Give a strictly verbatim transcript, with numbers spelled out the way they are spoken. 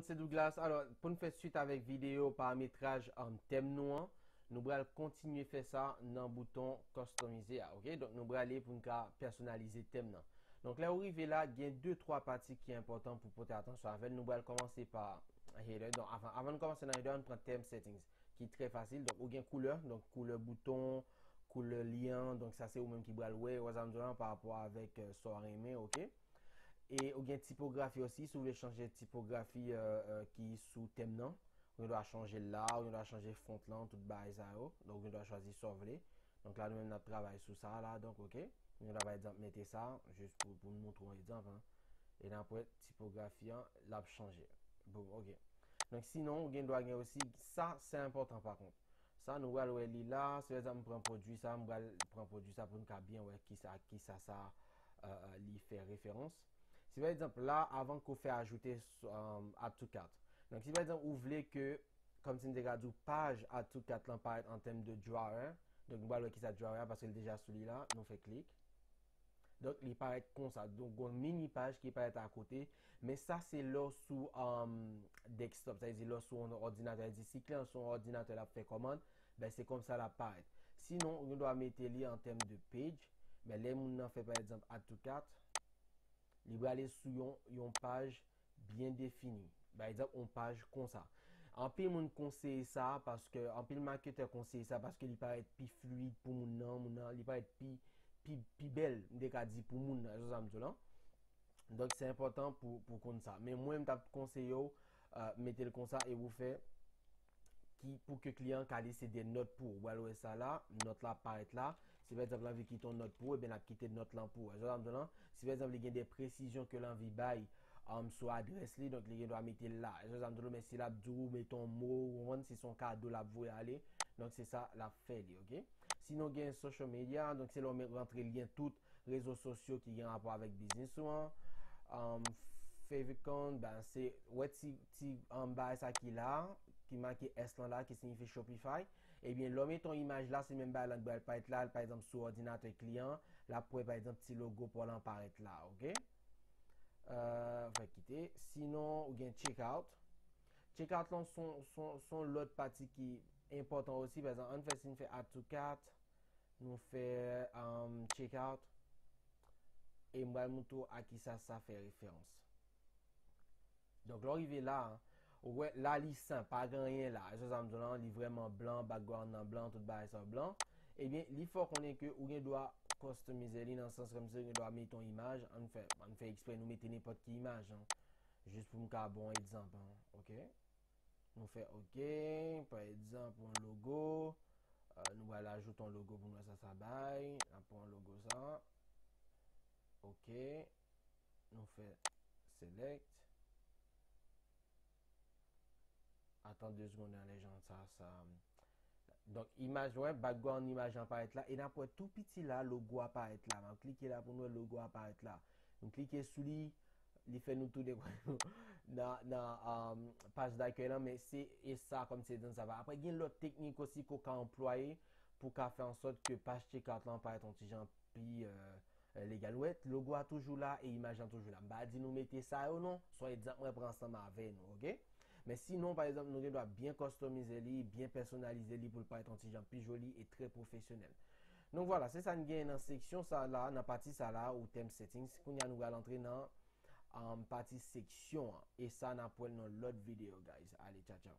Se Douglas. Alò, pou n fè swit avèk videyo parametraj, um, tèm nou an, nou pral kontinye fè sa nan bouton customize a, oke? Donk, nou prale pou n ka pèsonalize tèm nan. Donk, lè ou rive la, gen de, twa pati ki enpòtan pou pote atansyon avè l. Nou pral kòmanse pa header. Donk, avan, avan n kòmanse nan header, ann pran tèm settings, ki trè fasil. Donk, ou gen koulè, donk, koulè bouton, koulè lyen an. Donk, sa se ou menm ki pral wè, wè sa m di w la, pa rapò avèk, euh, sa w renmen, oke? E ou gen tipografi osi, si w vle chanje tipografi, euh, euh, ki sou tèm nan, ou gen dwa chanje l la, ou gen dwa chanje font lan, tout bagay sa yo. Donk, ou gen dwa chwazi sa w vle. Donk la, nou menm n ap travay sou sa la, donk, oke. Nou gen dwa, pa egzanp, mete sa, jis pou, pou m montre w yon egzanp, en. E n ap wè tipografi an, l ap chanje. Bon, oke. Donk, sinon, ou gen dwa gen osi, sa, se enpòtan pa kont. Sa, nou pral wè li la, si pa egzanp, m pran pwodui sa, m pral pran pwodui sa pou n ka byen wè kisa, kisa sa, euh, euh, li fè referans. Si pa egzanp, la, avan ke w fè ajoute, um, add to cart. Donk, si pa egzanp, ou vle ke, kòmsi m te ka di w, paj add to cart lan parèt an tèm de drawer, donk, nou pral wè kisa drawer a, paske l deja sou li la, nou fè klik. Donk, li parèt konsa. Donk, gon mini paj ki parèt akote. Men sa, se lè w sou, um, desktop. Sa vle di, lè w sou yon òdinatè. Sa vle di, si kliyan sou yon òdinatè, l ap fè kòmand, ben, se konsa l ap parèt. Sinon, ou gen dwa mete li an tèm de page. Ben, lè moun nan fè, pa egzanp, add to cart, li prale sou yon, yon paj byen defini. Pa egzanp, yon paj konsa. Anpil moun konseye sa, paske, anpil maketè konseye sa, paske li parèt pi fluid pou moun nan, moun nan, li parèt pi, pi, pi bèl, m te ka di, pou moun nan, se sa m di w lan. Donk, se enpòtan pou, pou konn sa. Men mwen, m t ap konseye w, euh, mete l konsa e pou fè ki, pou ke kliyan ka lese de nòt pou ou. Ou pral wè sa la, nòt la ap parèt la. Si pa egzanp, l anvi kite yon nòt pou ou, ebyen, l ap kite nòt lan pou ou. Wè sa m di w lan? Si pa egzanp, li gen de presizyon ke l anvi bay, um, sou adrès li, donk li gen dwa mete l la. Wè sa m di w lan? Men si l ap di w, mete yon mo, ou konprann, si se yon kado l ap voye ale, donk se sa l ap fè li, oke? Sinon, gen social media, donk se lè w rantre lyen tout rezo sosyo ki gen rapò avèk biznis ou an. Um, favicon, ben, se, wè ti, ti, um, bagay sa ki la, ki make S lan la, ki siyifi Shopify. Ebyen, lè w mete yon imaj la, se menm bagay lan ki pral parèt la, pa egzanp, sou òdinatè kliyan, l ap wè, pa egzanp, ti logo pa w lan parèt la, oke? Euh, fè kite. Sinon, ou gen checkout. Checkout lan, se yon, se yon, se yon lòt pati ki enpòtan osi. Pa egzanp, ann fè, si n fè add to cart, nou fè, um, checkout, e m pral montre w a kisa sa fè referans. Donk, lè w rive la, ou wè, la, li senp, pa gen anyen la. Se sa m di w lan, li vrèman blan, background nan blan, tout bagay sa yo blan. Ebyen, li fè w konnen ke ou gen dwa customize li nan sans kòmsi ou gen dwa mete yon imaj. Ann fè, ann fè eksprè, nou mete nenpòt ki imaj, en. Jis pou m ka ba w yon egzanp, en. Oke? Nou fè oke, pa egzanp, yon logo. Euh, nou pral ajoute yon logo pou nou wè sa sa bay. N ap pran logo sa. Oke. Nou fè select. Atann de segonn, anlè jan sa, sa. Donk, imaj, wè, background imaj lan parèt la. E n ap wè tou piti la, logo a parèt la. M ap klike la pou nou wè logo a parèt la. Nou klike sou li, li fè nou tounen nan, nan, um, paj dakèy lan, men se, e sa kòmsi se dan sa va. Apre, gen lòt teknik osi ke w ka anplwaye pou ka fè an sòt ke paj checkout lan parèt yon ti jan pi, euh, euh, legal. Ou wè, logo a toujou la e imaj lan toujou la. M pa di nou mete sa yo non, se yon egzanp mwen pran ansanm avè nou, oke? Men sinon, pa egzanp, nou gen dwa byen customize li, byen pèsonalize li pou l parèt yon ti jan pi joli e trè pwofesyonèl. Donk vwala, se sa n gen nan seksyon sa la, nan pati sa la, ou tèm settings. Kounye a nou pral antre nan, um, pati seksyon an. E sa n ap wè l nan lòt videyo, guys. Ale, tcha tcha.